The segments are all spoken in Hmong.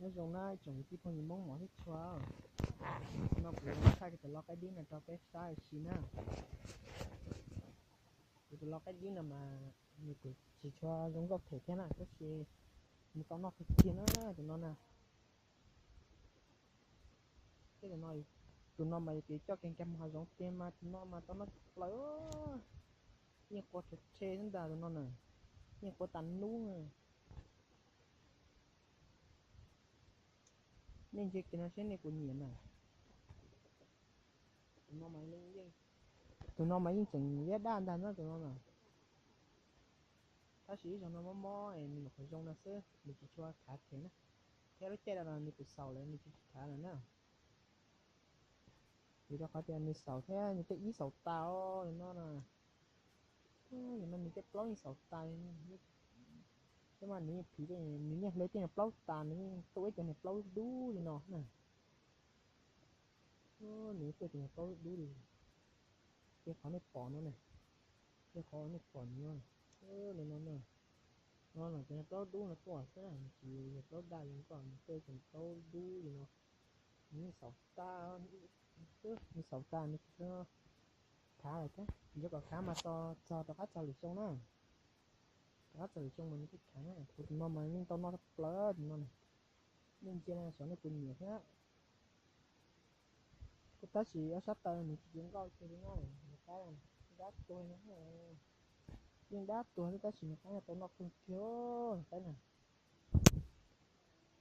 Nyob zoo na tsoom kwv tij phooj ywg Hmoob mos thiab tshua, no kuv thaij kuv tus lau qaib dib no rau peb saib ua si na. Kuv tus lau qaib dib no mas nws kuj tsis tshua zoo nkauj them thiab na, tab sis nws tau noj kawg kiag na, tus no na. Thiab tus no, tus no mas yog kev coj kev nkag mus hav zoov tiag mas tus no mas tau noj tshaj plaws. Yeej qua rhe rhe xwb ntag tus no na, yeej qua tas nub na. Nej ntsia kiag no seb nej puas nyiam na. Tus no mas yeej, tus no mas yeej tseem liab daj ntag na tus no na. Tab sis ib zaug no mob mob es nws nyuam qhuav zoo no xwb, nws tsis tshua khav them na. Thiab lub caij no nws kuj xaus lawm, nws tsis khav lawm na. Vim rau qhov tias nws xaus thiab nws tej ib xaus tas os no na. No nws tej plaub yeej xaus tas. Thiab mas nws yeej phiv, nws yeej hle tej niag plaub tas, nws yeej tuaj ib cov niag plaub dub li no na. Nws tuaj cov niag plaub dub li, tej qhov nej pom no na, tej qhov nej pom no, no no, no cov niag plaub dub no tuaj xwb, nws tsis yog plaub daj li ko, nws tuaj cov plaub dub li no. Nws yeej xaus tas, nws xaus tas nws tsis tshua khav lawm thiab, nws yuav kom khav mas txog rov qab txog lwm xyoo na. Rov qab txog lwm xyoo mas nws thiaj khav na. Kuv tus no mas yeej tau noj tshaj plaws tus no na. Nej ntsia no xyov nej puas nyiam thiab. Tab sis ob sab taw nws tsis zoo nkauj kiag li na, nws qaib dab tuag no. Yeej dab tuag xwb tab sis nws qaib no tau noj kawg kiag, nws qaib na.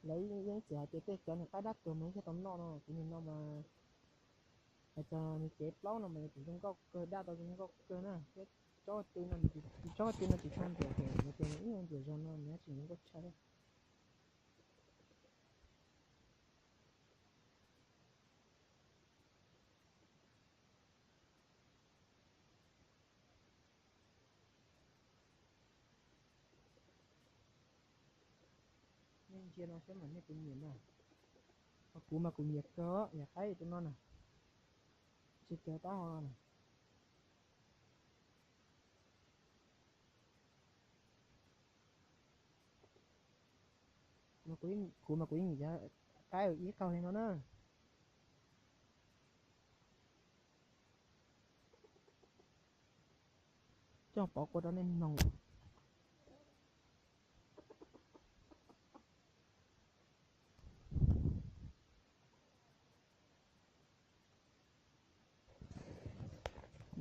Lawv yeej txawm hais tias tej cov nws qaib dab tuag mas ib txhia tau noj no, kuv nim no mas hais tias nws cev plaub no mas nws tseem zoo nkauj kawg, daj tau zoo nkauj kawg na. Thiab tsob tw no, tsob tw no tsis tshua nruam, hais tias nws ib nyuag nruam zog no nws tseem zoo nkauj tshaj thiab. Nej ntsia no saib mas nej puas nyiam na. Ho kuv mas kuv nyiam kawg yam qaib tus no na, tsis kawg taub hau no na. Kuv mas kuv yeej nyiam cov qaib ib qaug li no na. Coj pov kua rau nej mloog.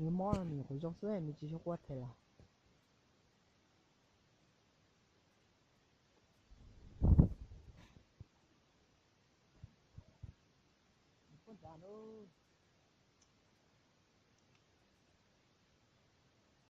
Nws mob no nws nyuam qhuav zoo xwb, nws tsis tshua qua them lawm. Nws puab nrad lauj.